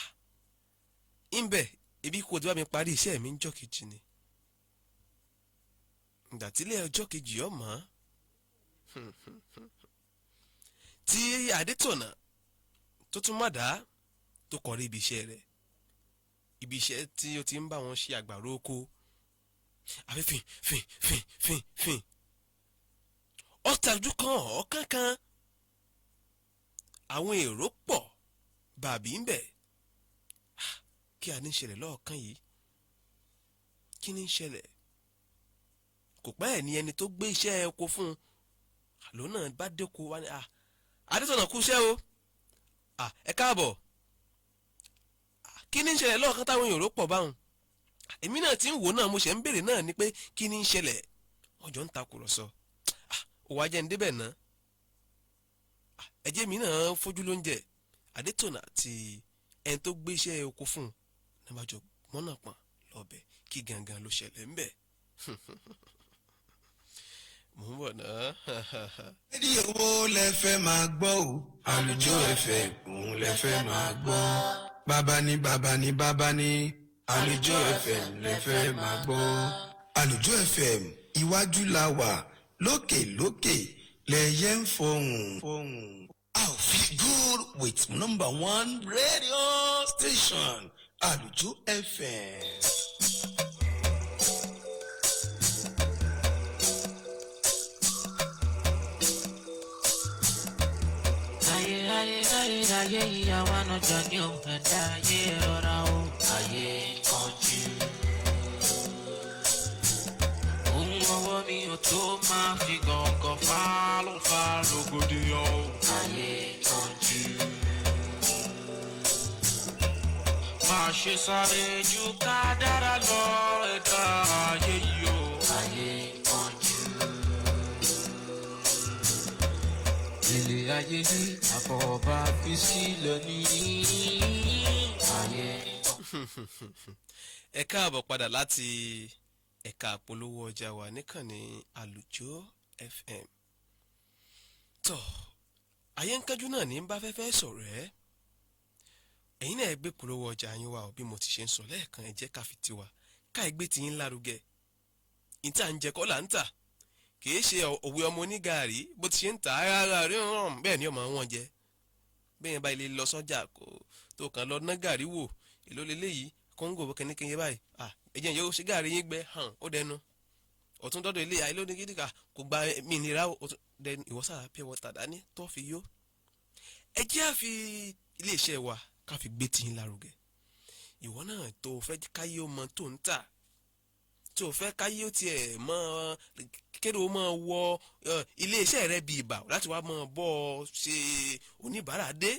ńbẹ̀, ibi kò tí wàá mi parí iṣẹ́ mi ńjọ́ kejì ni." Ìgbà tílé ọjọ́ kejì ọmọ tí Adétọ̀nà tó tún má dá tó kọrí ibi iṣẹ́ rẹ̀, ibi iṣẹ́ tí ó ti ń bá wọn ṣe àgbàro oko, àfi fìn fìn fìn fìn fìn, ọ̀tàjú kan ọ̀ọ́kán kan, àwọn èrò pọ̀ bàbí ń bẹ̀. Ah, kí a ní ṣẹlẹ̀ lọ́ọ̀kan yìí? Kí ní ṣẹlẹ̀? Kò pẹ́ ẹ̀ ní ẹni tó gbé iṣẹ́ oko fún un lòun náà bá dẹ́ko wá ní, "Ah, Adétọ̀nà, kú iṣẹ́ o. Ah, ẹ káàbọ̀. Kí ni ń ṣẹlẹ̀ lọ́ọ̀kan táwọn èèyàn rò pọ̀ báwọn? Èmi náà ti ń wò náà, mo ṣe ń béèrè náà ni pé kí ni ń ṣẹlẹ̀?" Wọ́n jọ ń takùrọ̀sọ. "Ó wá jẹ́ ń débẹ̀ náà, ẹjẹ́ mi náà fojú lóúnjẹ." Adétọ̀nà àti ẹni tó gbé iṣẹ́ oko fún un náà bá jọ mọ́nà pọ̀n lọ́bẹ̀. Kí gangan ló ṣẹlẹ̀ ńbẹ̀? Mò ń bọ̀ náà. Rédíò wo lẹ fẹ́ máa gbọ́ o? Àlùjọ FM òun lẹ fẹ́ máa gbọ́. Bàbá ní, bàbá ní, bàbá ní, Àlùjọ FM lẹ fẹ́ máa gbọ́. Àlùjọ FM, iwájú la wà, lókè lókè lẹyẹ ń fọhùn. A ò fi good with number one radio station, Àlùjọ FM. Ayé, ayé, ayé, ayé, ìyàwó ànájà ní òun ẹ̀dá ayé rọra o. Ayé kọjú. Ohun ọwọ́ mi ò tó máa fi gàngàn fá ló fa rògbòdìyàn o. Ayé kọjú. Máa ṣe sáré ju ká dára lọ, ẹ̀dá ayé yìí o. Ayé kọjú. Ilé ayé yìí àfọwọ́bá fi sílẹ̀ ní. Ayé. Ẹ káàbọ̀ padà láti ẹ̀ka àpolówó ọjà wa níkànnì Àlùjọ FM. Tọ́ ayé ń kánjú náà ní bá fẹ́fẹ́ sọ̀rọ̀ ẹ́. Ẹ̀yin náà ẹ gbé polówó ọjà yín wá o. Bí mo ti ṣe ń sọ lẹ́ẹ̀kan, ẹ jẹ́ ká fi tiwa ká ẹ gbé tiyín lárugẹ. Ìta ń jẹ kọ́ là ń tà, kìí ṣe òwe ọmọ onígàárí bó ti ṣe ń tà á rárá rí rán bẹ́ẹ̀ ni ọmọ wọn jẹ. Bẹ́ẹ̀ yẹn bá ilé lọ sọ́jà kó tó kàn lọ ná gàrí wò, èló leléyìí, kóńgò kẹ́nìkẹ́yẹ báyìí, à ẹ̀jẹ̀ yóò ṣe gàrí yín gbẹ hàn ó dẹnu ọ̀tún dọ́dọ̀ ilé ayé lónìí kíndìnkà kò gba mí nira ó tún dẹnu ìwọ́sára pure water dání tó fi yó. Ẹ jẹ́ àfi iléeṣẹ́ wa ká fi gbé tiyín lárugẹ. Ìwọ náà tó o fẹ́ káyé ó mọ tó ń tà, tó o fẹ́ káyé ó tiẹ̀ mọ kéde, ó mọ wọ iléeṣẹ́ rẹ bí ibà láti wá mọ bọ́ ọ ṣe oníbàárà dé,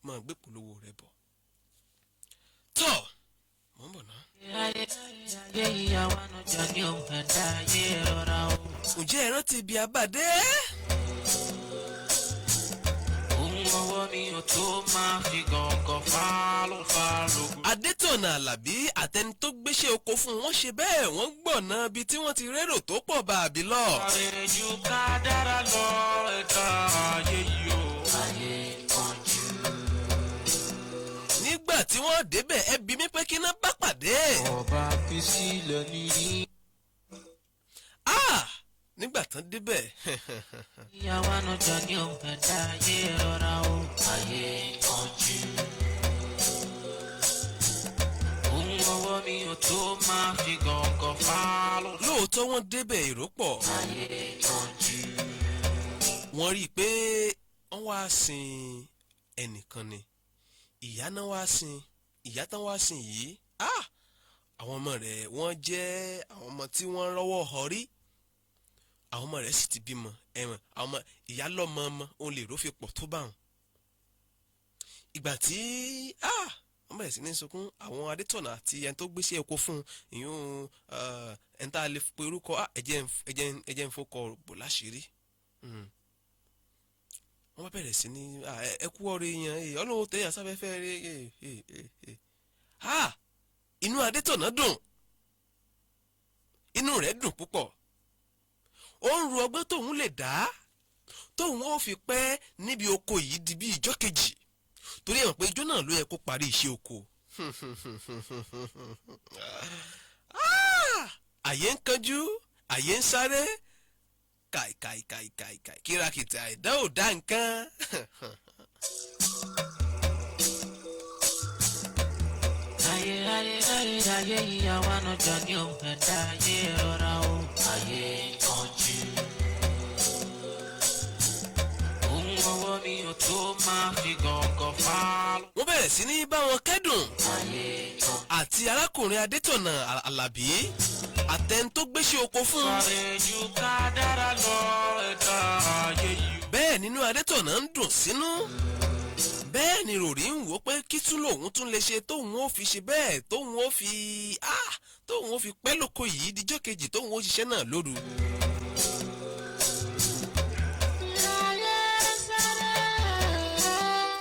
mọ gbé polówó rẹ bọ̀. Tọ́ mọ̀ ń bọ̀ náà. Ayé, ayé, ìyàwó ànájà ní òun ẹ̀dá ayé rọra o. Ǹjẹ́ ẹ rántí ibi abàdé? Ohun ọwọ́ mi ò tó máa fi gàngàn fá ló fa rògbòdìyàn. Adétọ̀nà Àlàbí àtẹni tó gbéṣẹ́ oko fún wọn ṣe bẹ́ẹ̀, wọ́n gbọ̀nà ibi tí wọ́n ti rérò tó pọ̀ bàbí lọ. Sáré ju ká dára lọ, ẹ̀dá ayé yìí o. Ayé kọjú. Nígbà tí wọ́n débẹ̀, ẹ bi mí pé kí ná bá pàdé. Ọba fi sílẹ̀ ní. Ah! Nígbà tán débẹ̀, Ìyàwó ànájà ní òun ẹ̀dá ayé rọra o. Ayé kọjú. Ohun ọwọ́ mi ò tó máa fi gàngàn fá ló lóòótọ́ wọ́n débẹ̀, èrò pọ̀. Ayé kọjú. Wọ́n rí i pé wọ́n wá sin ẹnìkan ni ìyá náà wá sin. Ìyá tán wá sin yìí, ah! Àwọn ọmọ rẹ̀ wọ́n jẹ́ àwọn ọmọ tí wọ́n rọ́wọ́ họrí. Àwọn ọmọ rẹ̀ sì ti bímọ ẹ̀wọ̀n. Àwọn ọmọ ìyá lọ́mọ ọmọ òun lè rófin pọ̀ tó bá wọn. Ìgbà tí ah! wọ́n bẹ̀rẹ̀ sí ní sunkún, àwọn Adétọ̀nà àti ẹni tó gbéṣẹ́ oko fún un, ìyún ẹni tá a lè pe orúkọ, ah, ẹ̀jẹ̀ ń fọkọ̀ bò láṣìírí. Wọ́n bá bẹ̀rẹ̀ sí ní, "Ah, ẹ kú ọ̀rọ̀ èèyàn ẹ, Ọlọ́run tẹ̀yàn sáfẹ́fẹ́ rẹ ẹ ẹ ẹ ẹ." Ah! Inú Adétọ̀nà dùn, inú rẹ̀ dùn púpọ̀. Ó ń ru ọgbọ́n tóun lè dá tóun ó fi pẹ́ níbi oko yìí di bí ìjọ́ kejì, torí ẹ̀ mọ̀ pé ijó náà ló yẹ kó parí iṣẹ́ oko. Ah! Àyè ń kanjú, àyè ń sáré kàìkàìkàìkàì, kírakìtà ẹ̀dá ò dá nǹkan. Ayé, ayé, ayé, ayé, ìyàwó ànájà ní òun ẹ̀dá ayé rọra o. Ayé kọjú. Ohun ọwọ́ mi ò tó máa fi gàngàn fá ló Wọ́n bẹ̀rẹ̀ sí ní bá wọn kẹ́dùn Ayé kọjú. àti arákùnrin Adétọ̀nà Àlàbí. Àtẹni tó gbéṣẹ́ oko fún un. Sáré ju kádàrá lọ ẹ̀dá ayé yìí. Bẹ́ẹ̀ nínú Adétọ̀nà ń dùn sínú, bẹ́ẹ̀ ni ròrí ń wò ó pé kí tún lòun tún lè ṣe tóun ó fi ṣe bẹ́ẹ̀, tóun ó fi ah tóun ó fi pẹ́ lóko yìí díjọ́ kejì tóun ó ṣiṣẹ́ náà lóru.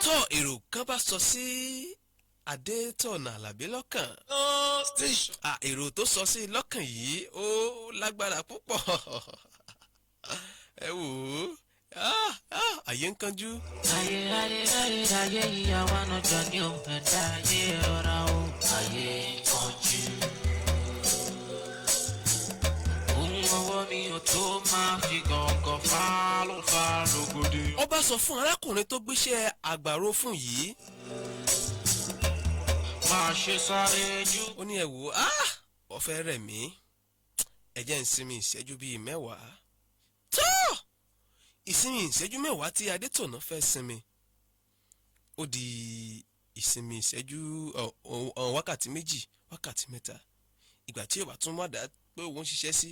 Tọ́ èrò kan bá sọ sí Adétọ̀nà Àlàbí lọ́kàn. Ah, èrò tó sọ sí lọ́kàn yìí ó lágbára púpọ̀. Ẹ wò ó, ah, ah, àyè ń kánjú. Ayé ayé ayé ayé ìyàwó ànájọ ní o, ẹ̀dá ayé rọra o. Ayé kánjú. Ohun ọwọ́ mi ò tó máa fi gàngàn Fá ló fa rògbòdìyàn. Ó bá sọ fún arákùnrin tó gbéṣẹ́ àgbàro fún yìí. Máa ṣe sáré ju. Ó ní ẹ wò ó, ah, ó fẹ́ rẹ̀ mí, ẹ jẹ́ ń sinmi ìṣẹ́jú bíi 10. Tó ìsinmi ìṣẹ́jú 10 tí Adétọ̀nà fẹ́ sinmi, ó di ìsinmi ìṣẹ́jú wákàtí 2, wákàtí 3. Ìgbà tí yóò bá tún wádàá pé òun ń ṣiṣẹ́ sí,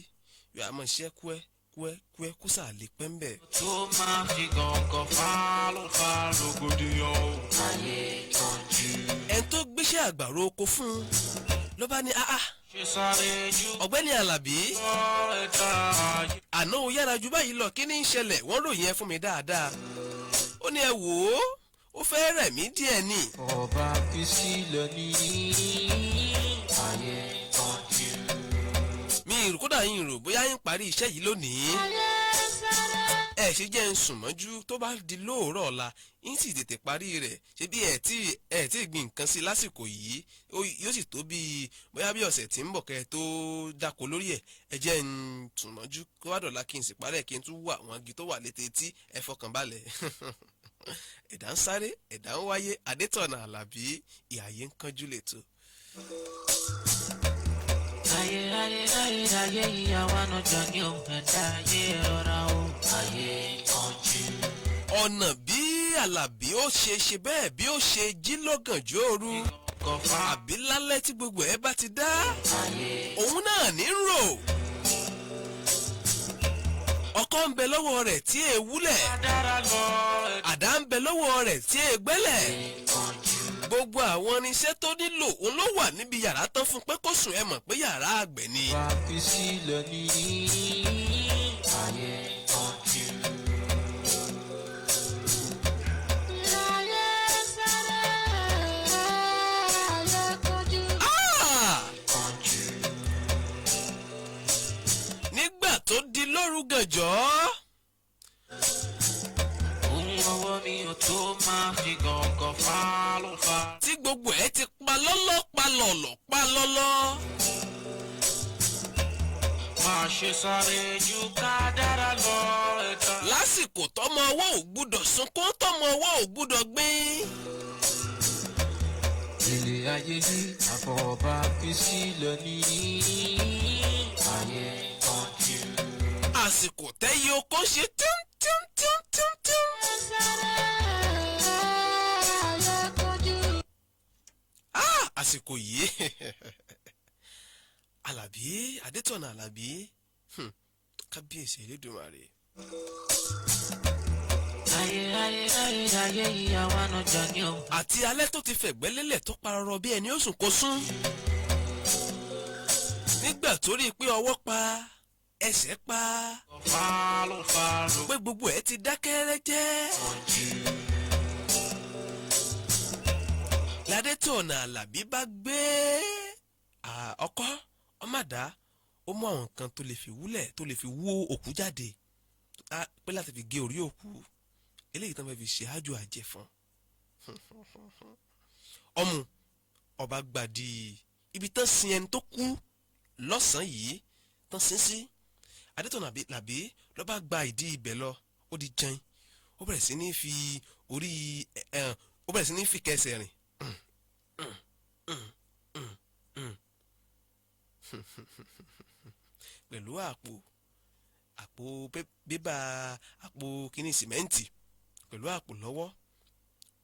yóò á máa ṣiṣẹ́ kúẹ́ kúẹ́ kúẹ́ kó sáà lè pẹ́ ń bẹ̀. Tó máa fi gàngàn fá ló fa rògbòdìyàn o. Ayé kánjú. Ẹni tó gbéṣẹ́ àgbàro oko fún un ló bá ní áá, Ṣe sáré ju ọ̀gbẹ́ni Àlàbí, ẹ̀dá ayé. àná o yára ju báyìí lọ, kí ni ń ṣẹlẹ̀? Wọ́n ròyìn ẹ fún mi dáadáa. Ó ní ẹ wò ó, ó fẹ́ rẹ̀ mí díẹ̀ ni. Ọba fi sílẹ̀ ní. Ayé kánjú. Mi ìrò kódà yín rò bóyá yín parí iṣẹ́ yìí lónìí. Ẹ ṣe jẹ́ ń sùn mọ́jú, tó bá di lóòrọ̀ ọ̀la yín sì tètè parí rẹ̀. Ṣé bí ẹ tí gbin nǹkan sí lásìkò yìí, yóò sì tó bí bóyá bí ọ̀sẹ̀ tí ń bọ̀ kẹ́ ẹ tó dáko lórí ẹ̀. Ẹ jẹ́ ń sùn mọ́jú kó wá dọ̀la kí n sì parẹ́, kí n tún wá àwọn igi tó wà létí etí. Ẹ fọkàn balẹ̀. Ẹ̀dá ń sáré, ẹ̀dá ń wáyé. Adétọ̀nà Àlàbí, ìhàyè ń kánjú lẹ́tọ̀. Ayé ayé ayé ayé ìyàwó ànájọ ní o, ẹ̀dá ayé rọra o. Ayé kánjú. Ọ̀nà bí Àlàbí ó ṣe ṣe bẹ́ẹ̀, bí ó ṣe jí lọ́gànjọ́ òru àbí lálẹ́ tí gbogbo ẹ̀ bá ti dá, òun náà ní rò. Ọkọ́ ń bẹ lọ́wọ́ rẹ̀ tí è wúlẹ̀, Dára lọ àdá ń bẹ lọ́wọ́ rẹ̀ tí è gbẹ́lẹ̀. Gbogbo àwọn irinṣẹ́ tó nílò òun ló wà níbi yàrá tán fún pé kó sùn. Ẹ mọ̀ pé yàrá àgbẹ̀ ni. Ọba fi sílẹ̀ ní. Ayé kánjú. Ah! Nígbà tó di lóru gànjọ́, Ohun ọwọ́ mi ò tó máa fi gàngàn fá ló fa. tí gbogbo ẹ̀ ti pa lọ́lọ́ pa lọ̀lọ̀ pa lọ́lọ́. Máa ṣe sáré ju kádàrá lọ ẹ̀dá. Lásìkò tọmọ ọwọ́ ò gbúdọ̀ sunkún, tọmọ ọwọ́ ò gbúdọ̀ gbìn. Ilé ayé yìí àfọwọ́bá fi sílẹ̀ ní. Ayé kánjú. Àsìkò tẹ́yẹ oko ṣe tún tún tún tún tún. Ah, àsìkò yìí Àlàbí Adétọ̀nà Àlàbí, kábíyèsí Elédùmarè. Ayé ayé ayé ayé ìyàwó ànájọ ní o. Àti alẹ́ tó ti fẹ̀gbẹ́ lélẹ̀ tó parọ́rọ́ bí ẹni ó sùn kó sún. Nígbà tó rí i pé ọwọ́ pa ẹsẹ̀ pa, Fá ló fa ló. pé gbogbo ẹ̀ ti dákẹ́ rẹ́jẹ́. Ládétọ̀nà Àlàbí bá gbé ọkọ́ ọmọdá, ó mú àwọn nǹkan tó lè fi wúlẹ̀, tó lè fi wú òkú jáde, pé láti fi gé orí òkú eléyìí tán fẹ́ fi ṣe ájò àjẹfọ́n ọmú. Ọba gbàdí ibi tán sin ẹni tó kú lọ́sàn-án yìí tán sin sí. Adétọ̀nà Àlàbí ló bá gba ìdí ibẹ̀ lọ, ó di jẹun, ó bẹ̀rẹ̀ sí ní fi orí ẹ̀ ẹ̀ ó bẹ̀rẹ̀ sí ní fi kẹsẹ̀ rìn pẹ̀lú àpò bébà, àpò kíní sìmẹ́ǹtì, pẹ̀lú àpò lọ́wọ́.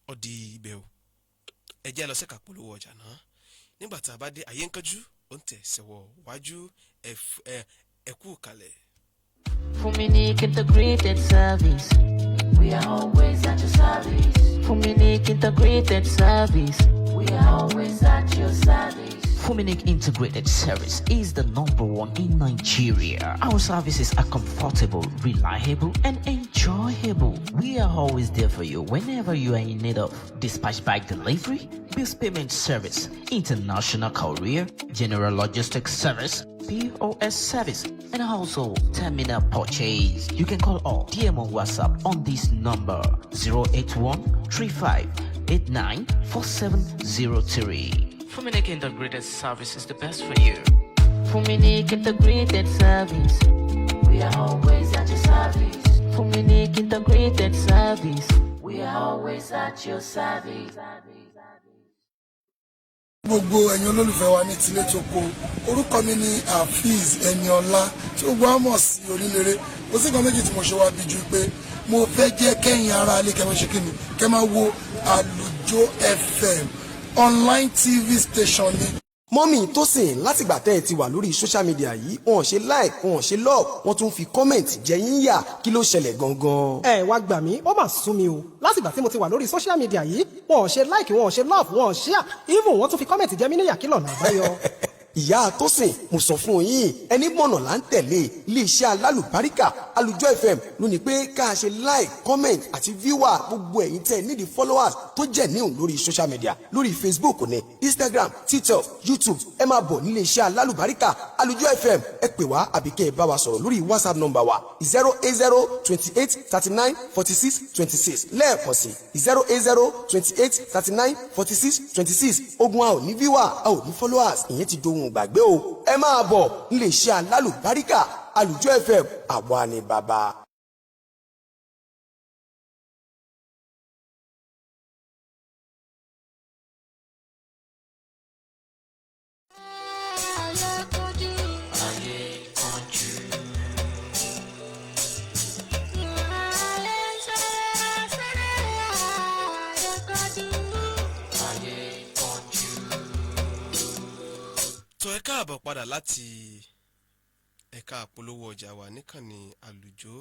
Ó di ibẹ̀ o. Ẹ jẹ́ lọ sẹ́ka polówó ọjà náà. Nígbà tá a bá dé, àyè ń kánjú. Ó ń tẹ̀ sẹ́wọ̀ wájú ẹ̀kú kalẹ̀. Fuminik Integrated Service. We are always at your service. Fuminik Integrated Service. We are always at your service. Fuminik Integrated Service is the number one in Nigeria. Our services are comfortable, reliable, and enjoyable. We are always there for you whenever you are in need of dispatch bike delivery, bills payment service, international courier, general logistics service, POS service, and also terminal purchase. You can call or DM on WhatsApp on this number 081 35 89 4703. Fuminik Integrated Service is the best for you. Fuminik Integrated Service. We are always at your service. Fuminik Integrated Service. We are always at your service. Gbogbo ẹ̀yin olólùfẹ́ wa ní tilé tó ko, orúkọ mi ni Afeez Ẹniọlá tí gbogbo wa mọ̀ sí Oníléré. Kò sí nǹkan méjì tí mo ṣe wá bí ju pé mo fẹ́ jẹ́ kẹ́yìn ara ilé kẹ́ máa ṣe kíni, kẹ́ máa wo Àlùjọ FM online TV station ni. Mummy Tósìn, látìgbà tẹ́ ẹ ti wà lórí social media yìí, wọn ò ṣe like, wọn ò ṣe love, wọ́n tún fi comment jẹ yín yà. Kí ló ṣẹlẹ̀ gangan? Ẹ wá gbà mí, ó mà sún mi o. Látìgbà tí mo ti wà lórí social media yìí, wọn ò ṣe like, wọn ò ṣe love, wọn ò share, even wọ́n tún fi comment jẹ mí níyà. Kí lọ̀nà àbáyọ? Ìyá Tósìn, mo sọ fún yín, ẹni mọ̀nà là ń tẹ̀lé. Iléeṣẹ́ alálùbáríkà Àlùjọ FM ló ní pé ká ṣe like, comment àti viewer. Gbogbo ẹ̀yin tẹ́ nídìí followers tó jẹ́ níhùn lórí social media, lórí Facebook ní Instagram, TikTok, YouTube, ẹ máa bọ̀ nílé iṣẹ́ alálùbáríkà Àlùjọ FM. Ẹ pè wá àbí kẹ́ ẹ bá wa sọ̀rọ̀ lórí WhatsApp number wa 08028394626. Lẹ́ẹ̀kan sí, 08028394626. Ogun a ò ní viewer, a ò ní followers, ìyẹn ti dohun ìgbàgbé o. Ẹ máa bọ̀ nílé iṣẹ́ alálùbáríkà Àlùjọ FM. Àwa ni bàbá. Ayé kojú. Ayé kánjú. Ayé sáré sáré, ayé kojú. Ayé kánjú. Tó ẹ káàbọ̀ padà láti ẹ̀ka àpolówó ọjà wa níkànnì Àlùjọ.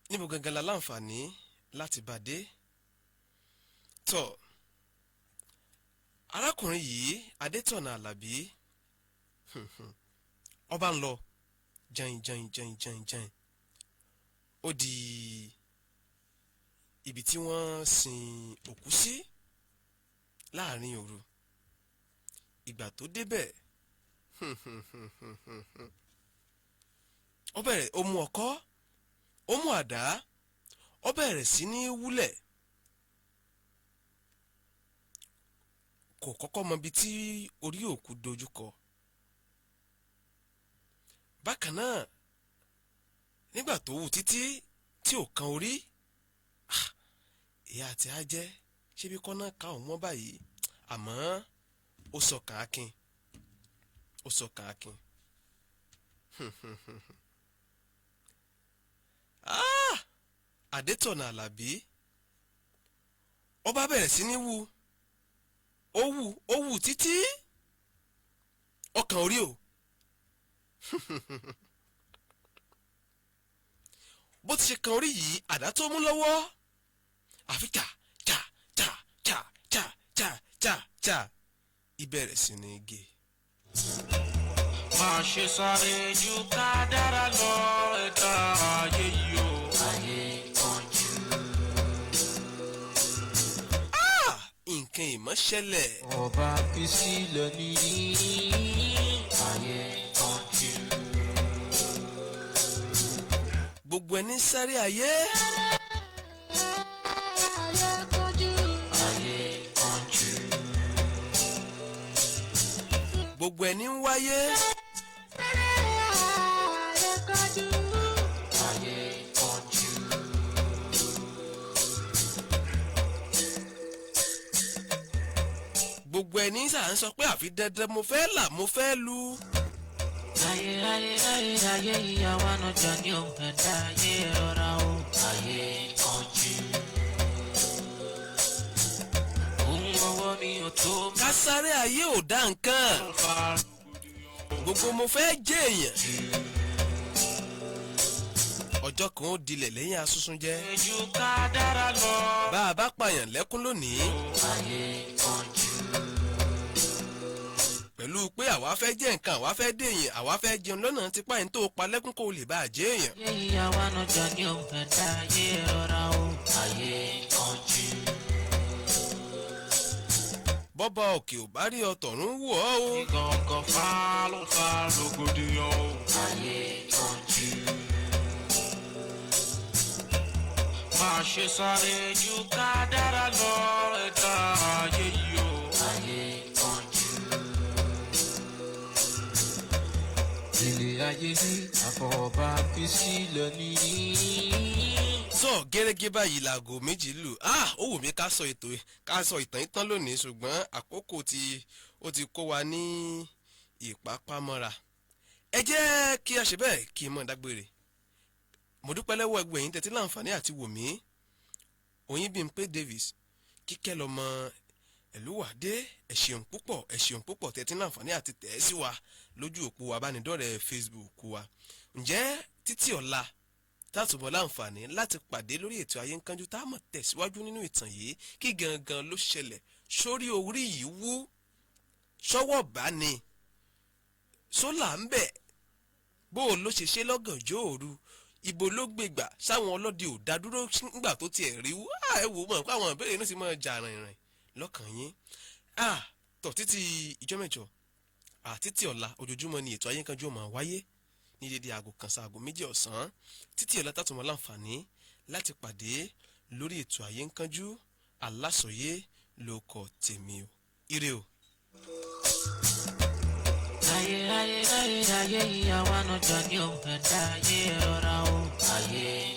Níbo gangan la láǹfààní láti bá dé? Tọ́ arákùnrin yìí, Adétọ̀nà Àlàbí, ọba ń lọ jẹun jẹun jẹun jẹun jẹun, ó di ibi tí wọ́n sin òkú sí láàrin òru. Ìgbà tó débẹ̀, ó bẹ̀rẹ̀, ó mú ọkọ́, ó mú àdá, ó bẹ̀rẹ̀ sí ní wúlẹ̀. Kò kọ́kọ́ mọ ibi tí orí òkú dojúkọ. Bákan náà, nígbà tó wù títí tí ò kan orí, ah, ìyá àti ajẹ́ ṣébi kọ́nà ká òun mọ́ báyìí. Àmọ́ ó sọ kàn ákin, ó sọ kàn ákin. Ah! Adétọ̀nà Àlàbí, ó bá bẹ̀rẹ̀ sí ní wú, ó wù, ó wù títí ọkàn orí o. Bó ti ṣe kan orí yìí, àdá tó mú lọ́wọ́, àfi chà chà chà chà chà chà chà chà, ìbẹ̀rẹ̀ sí ní gé. Má ṣe sáré ju kádàrá lọ, ẹ̀dá ayé yìí o. Ayé kánjú. Nǹkan ìmọ̀ ṣẹlẹ̀. Ọba fi sílẹ̀ ní. Ayé kánjú. Gbogbo ẹni ń sáré ayé. Ayé kojú. Ayé kánjú. Gbogbo ẹni ń wáyé. Ayé kojú. Ayé kánjú. Gbogbo ẹni sà ń sọ pé àfi dandan mo fẹ́ là, mo fẹ́ lu. Ayé ayé ayé ayé, ìyàwó ànájà ní òun, ẹ̀dá ayé rọra o. Ayé kánjú. Ohun ọwọ́ mi ò tó. Ká sáré ayé ò dá nǹkan. Gbogbo mo fẹ́ jẹ́ èèyàn. Ọjọ́ kan ó dilẹ̀ lẹ́yìn asúnsún jẹ́. Ju kádàrá lọ. Bá a bá pààyàn lẹ́kún lónìí. Pẹ̀lú pé àwa fẹ́ jẹ́ nǹkan, àwa fẹ́ dé èèyàn, àwa fẹ́ jẹun lọ́nà tipá yẹn tó pa lẹ́kún kó lè bá a jẹ́ èèyàn. Ayé ìyàwó ànájà ní o, ẹ̀dá ayé rọra o. Ayé kánjú. Bọ́bá òkè ò bá rí ọtọ̀run wù ọ́ o. Gàngàn fa ló fa rògbòdìyàn o. Ayé kánjú. Má ṣe sáré ju kádàrá lọ ẹ̀dá ayé yìí o. Ayé kánjú. Ilé ayé ní àfọwọ́bá fi sílẹ̀ ní. Sọ gẹ́gẹ́ báyìí laago 2 lù. Ah, ó wù mí ká sọ ètò, ká sọ ìtàn ìtàn lónìí, ṣùgbọ́n àkókò tí ó ti kó wa ní ìpápámọ́ra. Ẹ jẹ́ kí a ṣe bẹ́ẹ̀ kí n mọ̀ dágbére. Mo dúpẹ́ lọ́wọ́ ẹgbẹ́ yín tẹ́tí láǹfààní àti wò mí. Oyinbímpé Davis, kíkẹ́ lọ́mọ ẹ̀lúwàdé, ẹ ṣeun púpọ̀, ẹ ṣeun púpọ̀ tẹ́tí láǹfààní àti tẹ̀ ẹ́ sí wa lójú òpó abánidọ́rẹ̀ẹ́ Facebook wa. Ǹjẹ́ títí ọ̀la tátùbọ̀ láǹfààní láti pàdé lórí ètò Ayé Ńkánjú, tá a mọ̀ tẹ̀síwájú nínú ìtàn yìí, kí gangan ló ṣẹlẹ̀ sórí orí yìí wú sọ́wọ́ bá ní sólà ń bẹ̀, bó o ló ṣe ṣe lọ́gànjọ́ òru, ibo ló gbégbà sáwọn ọlọ́dẹ ò dá dúró nígbà tó tiẹ̀ rí wú. Ẹ wò ó mọ̀ pé àwọn ìbéèrè náà sì máa jà rìnrìn lọ́kàn yín. Tọ̀ títí ìjọ́ mẹ́jọ àtítí ọ̀la, ojoojúmọ́ ni ètò Ayé Ńkánjú ó máa wáyé ní dédé aago 1 sí aago 2 ọ̀sán. Títí ọ̀la tàtúmọ̀ láǹfààní láti pàdé lórí ètò Ayé Ńkánjú, Alásọ̀yé ló kọ tèmi o. Ire o. Ayé ayé ayé ayé ìyàwó ànájà ní o, ẹ̀dá ayé rọra o. Ayé.